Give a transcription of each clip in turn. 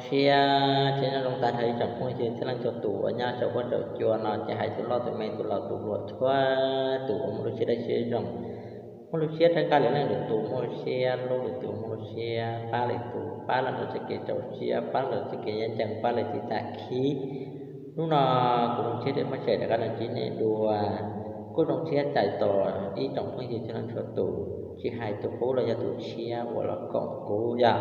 Siab tsev nyob zoo tag nrho ib tsoom phooj ywg txhua leej txhua tus uas nyob saum huab saum cua no, ces hais tus loj tus me tus laus tus hluas txhua tus uas muaj lub siab dawb siab zoo, muaj lub siab rov qab lwm leej lwm tus, muaj lub siab hlub lwm tus, muaj lub siab pab lwm tus, pab lawv txoj kev rau siab, pab lawv txoj kev ncaj ncees, pab lawv txoj kev khib. Hnub no kuv Looj Tshiab thiaj muab tseem rov qab los ntsib nej dua. Kuj zoo siab txais tos ib tsoom phooj ywg txhua leej txhua tus, tsis hais tus qub los yog tus tshiab uas los koom kuv yom.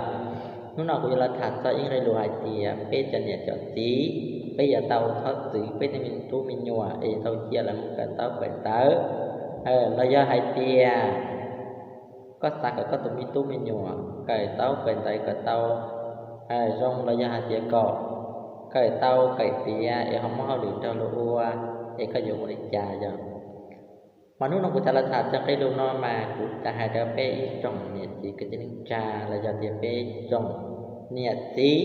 Hnub no kuv yuav los tham txog ib nqe lus hais tias peb cov niam cov txiv, peb yuav tau txhob txwv peb tej me tub me nyuam es yuav tau cia lawv mus kawm ntaub kawm ntawv, los yog hais tias koj xav kom koj tus me tub me nyuam kawm ntaub kawm ntawv kom tau zoo, los yog hais tias kom kawm tau kawm tiav es ho muaj hauj lwm nrog luag ua, es koj yuav ua li cas yom? Mas hnub no kuv xav los tham txog nqe lus no mas kuv xav hais rau peb ib tsoom niam txiv kwv tij neej tsa, los yog tias peb tsoom niam txiv,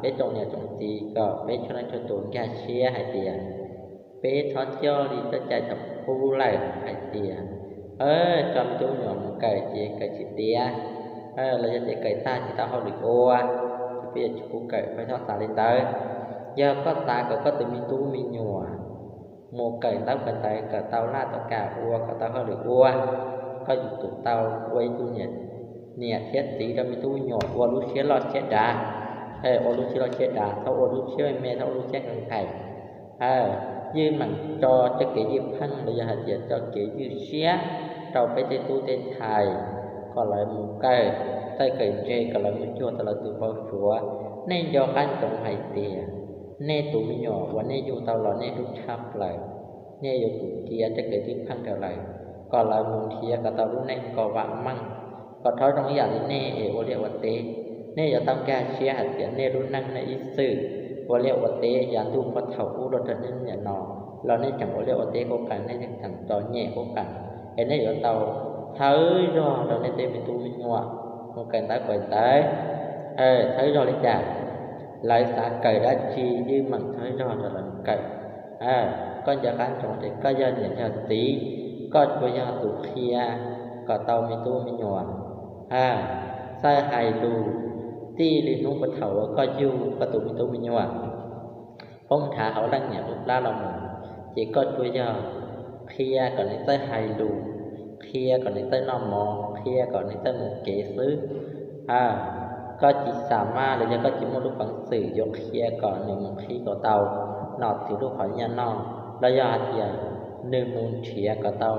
peb tsoom niam tsoom txiv kom peb txhua leej txhua tus nkag siab hais tias peb txhob coj li cov cai thaum ub lawm hais tias tso me tub me nyuam mus kawm ces kawm tsis tiav, los yog tias kawm tag tsis tau hauj lwm ua, ces peb yuav tsis pub kawm, peb txhob xav li ntawd. Yog koj xav kom koj tus me tub me nyuam mus kawm ntaub kawm ntawv kom tau laj tau kam ua, kom tau hauj lwm ua, koj yuav tsum tau ua ib tug niam thiab txiv rau me tub me nyuam ua lub siab loj siab dav, ua lub siab loj siab dav, txhob ua lub siab me me, txhob ua lub siab nqhis nqhis. Ywj meem tso txoj kev ywj pheej los yog hais tias txoj kev ywj siab rau peb tej tub tej ntxhais kom lawv mus kawm txawj kawm ntse, kom lawv mus cuag tau lawv tus npau suav. Nej nco qab ntsoov hais tias nej tus me nyuam uas nej yug tau los nej hlub tshaj plaws, nej yuav tsum cia txoj kev ywj pheej rau lawv, kom lawv mus nrhiav kom tau lub neej kom vam meej, kom rov zoo ib yam li nej es ua liaj ua teb. Nej yuav tau nkag siab hais tias nej lub neej nej ib txwm ua liaj ua teb yav ntuj muaj thaum ub los rau niaj hnub niam no, los nej tseem ua liaj ua teb qub qees, nej tseem txom nyem qub qees, es nej yuav tau txhawb zog rau nej tej me tub me nyuam mus kawm ntaub kawm ntawv. Txhawb zog li cas? Lawv xav kawm dab tsi ywj meem txhawb zog rau lawv mus kawm. Koj nco qab ntsoov tias koj yog niam yog txiv, koj tsuas yog tus qhia kom tau me tub me nyuam. Txawj hais lus, txij li hnub puag thaum uas koj yug koj tus me tub me nyuam poob nrhav hauv leej niam lub plab los mus, ces koj tsuas yog qhia kom nws txawj hais lus, qhia kom nws txawj noj mov, qhia kom nws txawj mus kev xwb. Koj tsis xam maj los yog koj tsis muaj lub peev xwm yuav qhia kom nws mus qhib kom tau nom tswv lub qhov nyiaj noj, los yog hais tias nws mus nrhiav kom tau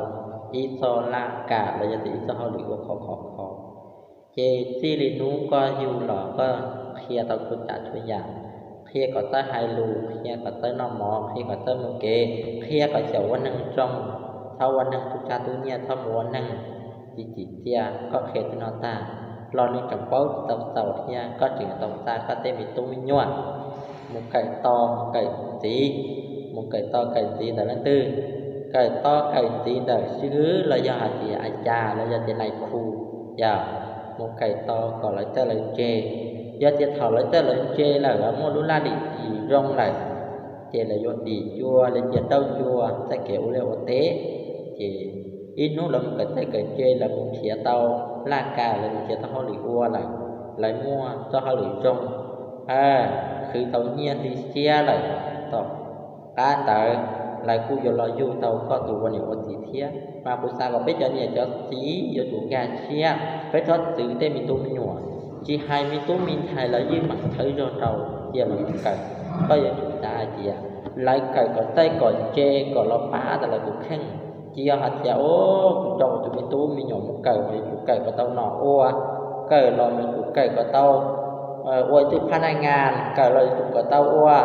ib txoj laj kam los yog tias ib txoj hauj lwm ua khov khov kho. Ces txij li hnub koj yug los koj qhia tau txhua tsav txhua yam, qhia kom txawj hais lus, qhia kom txawj noj mov, qhia kom txawj mus kev, qhia kom xyaum ua neeg zoo, txhob ua neeg tub sab tub nyiag, txhob mus ua neeg tsis tsim txiaj. Koj qhia txij no tag los nws tseem paub tsis tau xaus thiab, koj tseem yuav tau xa koj tej me tub me nyuam mus kawm tos mus kawm ntxiv, mus kawm tos kawm ntxiv ntawm leej twg? Kawm tos kawm ntxiv ntawm xib hwb los yog hais tias a cas los yog tias nais khu, yog mus kawm tos kom lawv txawj lawv ntse. Yog tias thaum lawv txawj lawv ntse lawm, lawv muaj lub laj lim hiam zoo lawm, ces lawv yuav dim ncua, lawv cia rau ncua txoj kev ua liaj ua teb. Ces ib hnub lawv mus kawm txawj kawm ntse, lawv mus nrhiav tau laj kam, lawv mus nrhiav tau hauj lwm ua lawm, lawv muaj txoj hauj lwm zoo, khwv tau nyiaj hli siab lawm, tom qab ntawd lawv kuj yuav los yug tau koj tus ua niam ua txiv thiab. Mas kuv xav kom peb cov niam cov txiv yuav tsum nkag siab, peb txhob txwv tej me tub me nyuam, tsis hais me tub me ntxhais los ywj meem txhawb zog rau cia lawv mus kawm. Koj yuav tsum xav hais tias lawv kawm kom txawj kom ntse kom los pab tau lawv tus kheej. Tsis yog hais tias, o, kuv tso kuv tus me tub me nyuam mus kawm mas yuav tsum kawm kom tau nom ua, kawm los yuav tsum kawm kom tau ua ib tug phab naj ngas, kawm los yuav tsum kawm tau ua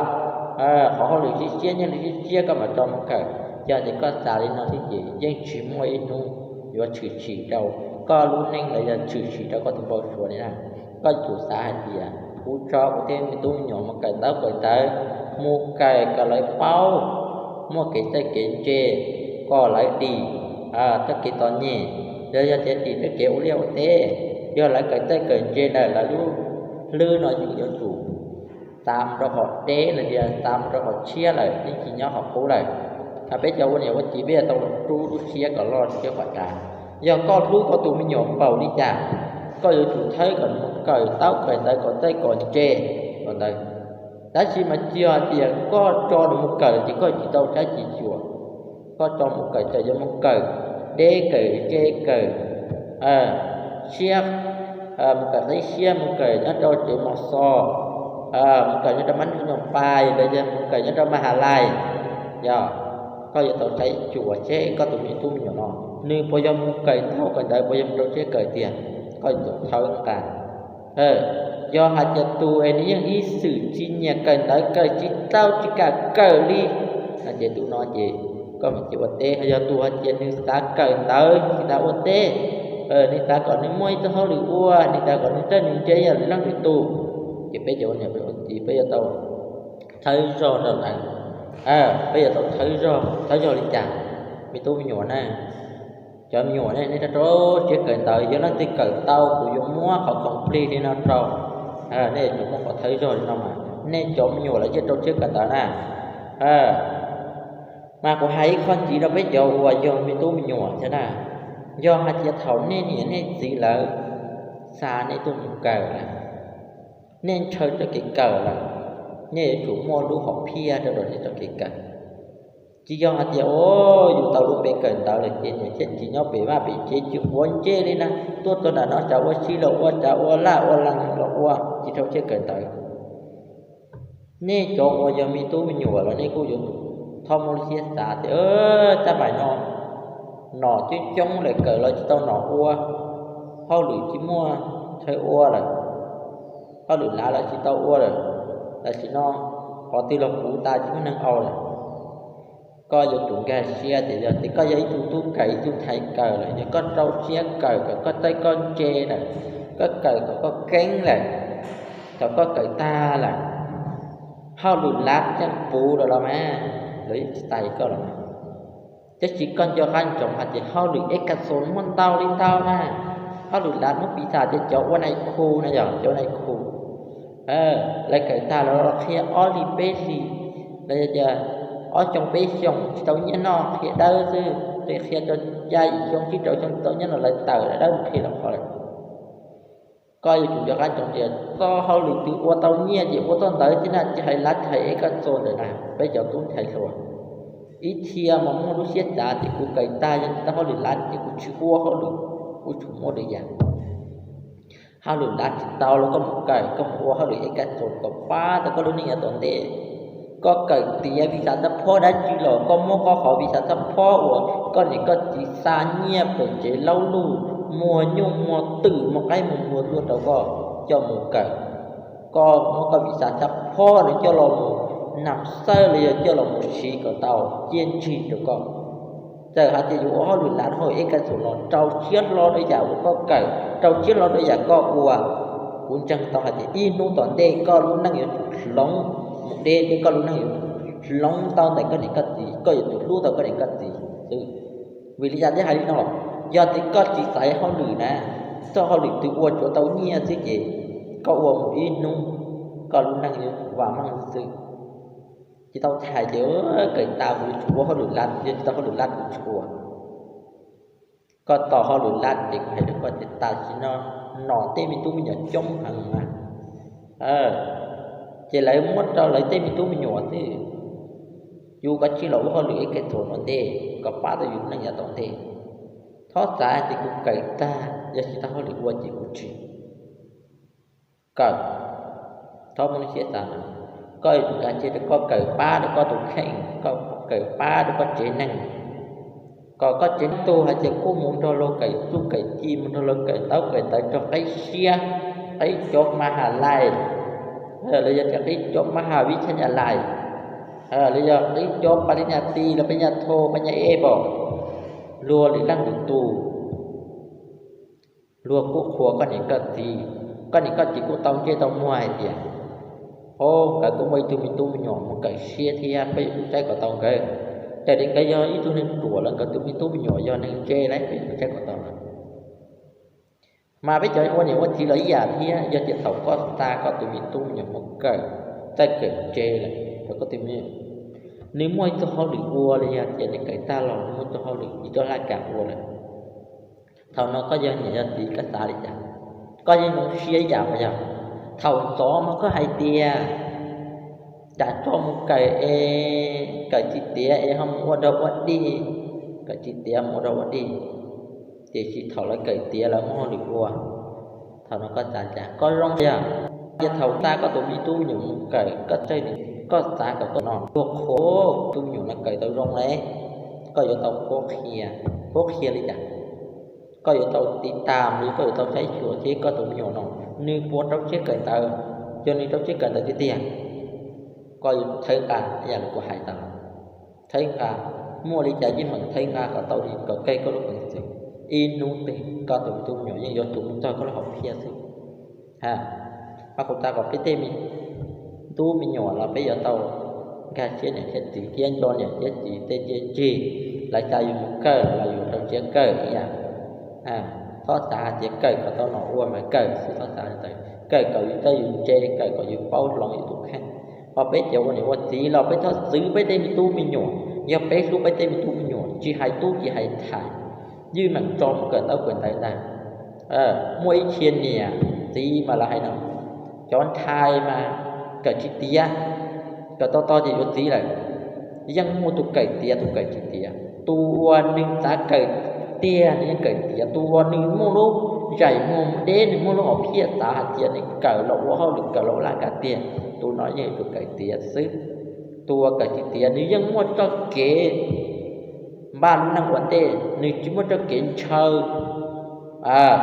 qhov hauj lwm siab siab, nyiaj hli siab siab, koj mam tso mus kawm. Yog tias koj xav li no thiab ces yeej tsis muaj ib hnub yuav tshwm sim rau koj lub neej los yog tshwm sim rau koj tus npau suav li na. Koj yuav tsum xav hais tias kuv tso kuv tej me tub me nyuam mus kawm ntaub kawm ntawv, mus kawm kom lawv paub, muaj kev txawj kev ntse, kom lawv dim txoj kev txom nyem. Yog, yog tias dim txoj kev ua liaj ua teb, yog lawv kawm txawj kawm ntse lawm, lawv lub hlwb no yeej yuav tsum xa mus rau qhov deb los yog xa mus rau qhov tshiab lawm, yeej tsis nyob qhov qub lawm. Peb cov ua niam ua txiv peb yuav tau rub lub siab kom loj siab kom dav. Yog koj hlub koj tus me nyuam npaum li cas, koj yuav tsum txhawb kom nws mus kawm ntaub kawm ntawv kom txawj kom ntse ntawd. Tab sis mas tsis yog hais tias koj tso nws mus kawm ces koj tsis tau saib tsis xyuas. Koj tso mus kawm ces yuav mus kawm deb kawm ntse kawm siab, mus kawm qib siab, mus kawm nyob rau tsev mos xos, mus kawm nyob rau mab nyoos pais los yog mus kawm nyob rau ma ha lais, yog koj yuav tau saib xyuas seb koj tus me tub me nyuam no nws puas yog mus kawm ntaub kawm ntawv, puas yog mus rau siab kawm tiag, koj yuav tau txhawb nqa. Yog hais tias tus es nws yeej ib xwm tsis nyiam kawm ntawv, kawm tsis tau, tsis kam kawm li no ces tus no ces koj mam cia ua teb. Yog tus hais tias nws xav kawm ntawv, nws xav ua teb, nws xav kom nws muaj ib txoj hauj lwm ua, nws xav kom nws txawj nws ntse yam li leej twg tus, ces peb cov ua niam ua txiv peb yuav tau txhawb zog rau lawv. Peb yuav tau txhawb zog. Txhawb zog li cas? Me tub me nyuam na, cov me nyuam ne, nej rau rau siab kawm ntawv. Yog leej twg kawm tau, kuv yuav muab qhov khoom plig li no rau nej, yuav muab qhov txhawb zog li no mas nej cov me nyuam lawv thiaj rau siab kawm ntawv na. Mas kuv hais ib qho ntxiv rau peb cov uas yog me tub me nyuam thiab na. Yog hais tias thaum nej niam nej txiv lawv xa nej tuaj mus kawm lawm, nej ntshaw txoj kev kawm lawm, nej yuav tsum muaj lub hom phiaj rau rau nej txoj kev kawm. Tsis yog hais tias, o, yus tau lub npe kawm ntawv lawm ces niam thiab txiv nyob pem vaj pem tsev tsis quav ntsej li na, tuaj txog nram no xav ua si los ua, xav ua laj ua lees los ua, tsis rau siab kawm ntawv. Nej cov uas yog me tub me nyuam los nej kuj yuav txhob muaj lub siab xav tias, tab mas no nom coob coob lawm kawm los tsis tau nom ua, hauj lwm tsis muaj chaw ua lawm, hauj lwm lav los tsis tau ua lawm, tam sim no qhov twg los puv tas tsis muaj neeg haus lawm. Koj yuav tsum nkag siab tias yog tias koj yog ib tug tub kawm ib tug ntxhais kawm lawm, yog koj rau siab kawm kom koj txawj koj ntse lawm, koj kawm kom koj keeb lawm, thaum koj kawm tag lawm, hauj lwm lav yeej puv rau los mas, lawv yeej tsis tais koj los mas. Tab sis koj nco qab ntsoov hais tias hauj lwm ej kas xos muaj ntau li ntau na, hauj lwm lav muab piv xam tias cov ua nais khu na, yog cov ua nais khu, lawv kawm tag los qhia ob hlis peb hlis, los yog tias ob xyoo peb xyoos tsis tau nyiaj noj qhia dawb xwb, qhia tau xya yim xyoo tsib rau xyoo tsis tau nyiaj noj lawv tawm lawm dawb mus qhia lawv qhov lawm. Koj yuav tsum nco qab ntsoov tias txoj hauj lwm twg ua tau nyiaj ces ua txoj ntawd thiab na, tsis hais lav tsis hais ej kas xos ntawm na. Peb cov tub ntxhais hluas, ib txhia mas muaj lub siab xav tias kuv kawm tag yog tsis tau hauj lwm lav ces kuv tsis ua hauj lwm, kuv tsis muaj lwm yam. Hauj lwm lav tsis tau los koj mus kawm, koj mus ua hauj lwm ej kas xos kom pab tau koj lub neej yav tom ntej. Koj kawm tiav vis xav txhab phob dab tsi los koj muab koj qhov vis xav txhab phob uas koj niam koj txiv xa nyiaj pem tsev laub lug, muag nyuj muag twm muag qaib muag npua tuaj rau koj coj mus kawm. Koj muab koj vis xav txhab phob no coj los mus nam xawb los yog coj los mus siv kom tau ciaj ntsig rau koj. Txawm hais tias yuav ua hauj lwm lav hauj lwm ej kas xos los rau siab hlo rau yam uas koj kawm, rau siab hlo rau yam koj ua. Kuv ntseeg tau hais tias ib hnub tom ntej koj lub neej yuav tsum hloov mus deb thiab koj lub neej yuav tsum hloov tau ntawm koj niam koj txiv, koj yuav tsum hlub tau koj niam koj txiv xwb. Vim li cas thiaj hais li no? Yog tias koj tsis xaiv hauj lwm na, txoj hauj lwm twg ua tsuav tau nyiaj xwb ces koj ua mus ib hnub koj lub neej yuav tsum vam meej xwb. Tsis tau hais tias kawm tag kuv yuav tsum ua hauj lwm lav, yog tsis tau hauj lwm lav kuv tsis ua. Koj tos hauj lwm lav ces kuv hais rau koj tias tam sim no nom tej me tub me nyuam coob heev na, ces lawv muab rau lawv tej me tub me nyuam xwb. Yus kav tsij los ua hauj lwm ej kas xos ua ntej kom pab tau yus neej yav tom ntej. Txhob xav tias kuv kawm tag yog tsis tau hauj lwm ua ces kuv tsis kawm. Txhob muaj lub siab xav no. Koj yuav tsum nkag siab rau koj kawm pab rau koj tus kheej, koj kawm pab rau koj tsev neeg, kom koj tsev neeg tug hais tias kuj mus nrog luag kawm txuj kawm ci, mus nrog luag kawm ntaub kawm ntawv rau qib siab, qib cov ma ha lais, los yog tias qib cov ma ha vij thaj nyas lais, los yog qib cov pa li nyas ti los pa nyas tho pa nyas ej pom, luag lwm leej lwm tus. Luag kuj qhuas koj niam koj txiv, koj niam koj txiv kuj tau ntsej tau muag hais tias, o, nkawd kuj muaj ib tug me tub me nyuam mus kawm siab thiab, peb yuav tsum saib kom tau nkawd. Raws li nkawd yog ib tug neeg ruam los nkawd tus me tub me nyuam yog neeg ntse lawm, peb yuav tsum saib kom tau lawm. Mas peb cov ua niam ua txiv los ib yam thiab, yog tias thaum koj xa koj tus me tub me nyuam mus kawm, txawj kawm ntse lawm, thaum koj tus me, nws muaj ib txoj hauj lwm ua los yog tias nws kawm tag los nws muaj txoj hauj lwm nws coj laj kam ua lawm, thaum no koj yog niam yog txiv koj xav li cas? Koj yeej zoo siab yam uas yog thaum ntxov mas koj hais tias cas tso mus kawm es kawm tsis tiav es ho mus ua dog ua dig, kawm tsis tiav mus ua dog ua dig, tiam sis thaum lawv kawm tiav lawv muaj hauj lwm ua. Thaum no koj xav cas? Koj zoo yog, yog thaum ntawd koj tus me tub me nyuam mus kawm koj txawj, koj xav kom koj no ua qhuas, tub me nyuam no kawm tau zoo ne, koj yuav tau qhuab qhia. Qhuab qhia li cas? Koj yuav tau tiv tas li, koj yuav tau saib xyuas thiab koj tus me nyuam no nws puas rau siab kawm ntawv. Yog nws rau siab kawm ntawv tiag tiag, koj yuav thawb nqa ib yam li kuv hais tas, thawb nqa, muaj li cas yeej meem thawb nqa kom tau li kom kawg koj lub peev xwm. Ib hnub twg koj tus me tub me nyuam yeej yuav tsum mus txog koj lub hom phiaj xwb. Ha, mas kuv xav kom peb tej me tub me nyuam los peb yuav tau nkag siab niam thiab txiv thiab nco niam thiab txiv tej txiaj ntsig. Lawv xa yus mus kawm los yus rau siab kawm ib yam. Txhob xav hais tias kawm kom tau nom ua mas kawm xwb, txhob xav li ntawd. Kawm kom yus txawj yus ntse, kawm kom yus paub hloov yus tus kheej. Ho peb cov ua niam ua txiv los peb txhob txwv peb tej me tub me nyuam. Yog peb hlub peb tej me tub me nyuam, tsis hais tub tsis hais ntxhais, yeej meem tso mus kawm ntaub kawm ntawv ntag. Muaj ib txhia niam txiv mas lawv hais no, cov ntxhais mas kawm tsis tiav, kawm tau tog ces yuav txiv lawm. Yeej muaj tus kawm tiav tus kawm tsis tiav. Tus uas nws xav kawm tiag nws yeej kawm tiav, tus uas nws muaj lub ntsej muag deb, nws muaj lub hom phiaj xav hais tias nws kawm los ua hauj lwm, kawm los ua laj kab tiag, tus no yeej yog tus kawm tiav xwb. Tus uas kawm tsis tiav nws yeej muaj txoj kev npaj lub neej ua ntej, nws tsis muaj txoj kev ntshaw,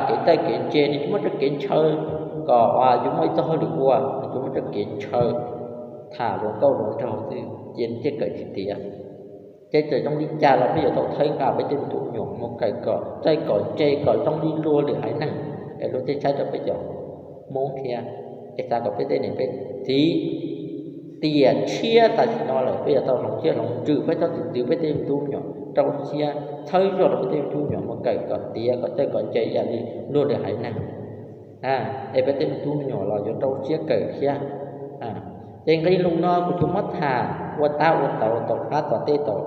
kev txawj kev ntse, nws tsis muaj txoj kev ntshaw kom yus muaj ib txoj hauj lwm ua, nws tsis muaj txoj kev ntshaw tham luag nkauj luag nraug xwb ces nws thiaj kawm tsis tiav. Ces txawm zoo li cas los peb yuav tau thawb nqa peb tej me tub me nyuam mus kawm kom txawj kom ntse kom zoo li luag lwm haiv neeg es luag thiaj saib rau peb cov Hmoob thiab. Es xav kom peb tej niam peb txiv tiam tshiab tam sim no lawm peb yuav tau hloov siab hloov ntsws, peb txhob txwv peb tej me tub me nyuam, rau siab txhawb zog rau peb tej me tub me nyuam mus kawm kom tiav kom txawj kom ntse ib yam li luag lwm haiv neeg. Es peb tej me tub me nyuam los yuav rau siab kawm thiab. Ces nqe lus no kuv tsuas muab tham ua tab ua tau tom qab tom tej tom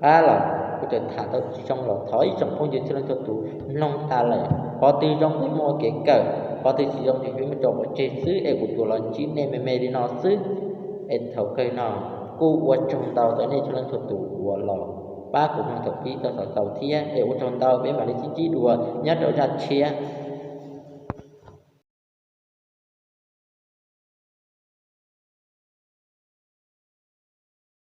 qab los kuv txawm tham tau tsis zoo los thov ib tsoom phooj ywg txhua leej txhua tus mloog tas lawm. Qhov twg zoo peb muab kev kawm, qhov twg tsis zoo ces peb muab tso pov tseg xwb es kuv tsuas los ntsib nej me me li no xwb. Es thaum kawg no kuj ua tsaug ntau rau nej txhua leej txhua tus uas los pab kuv mloog thaum pib txog thaum xaus thiab es ua tsaug ntau, peb mam li sib ntsib dua nyob rau zaj tshiab.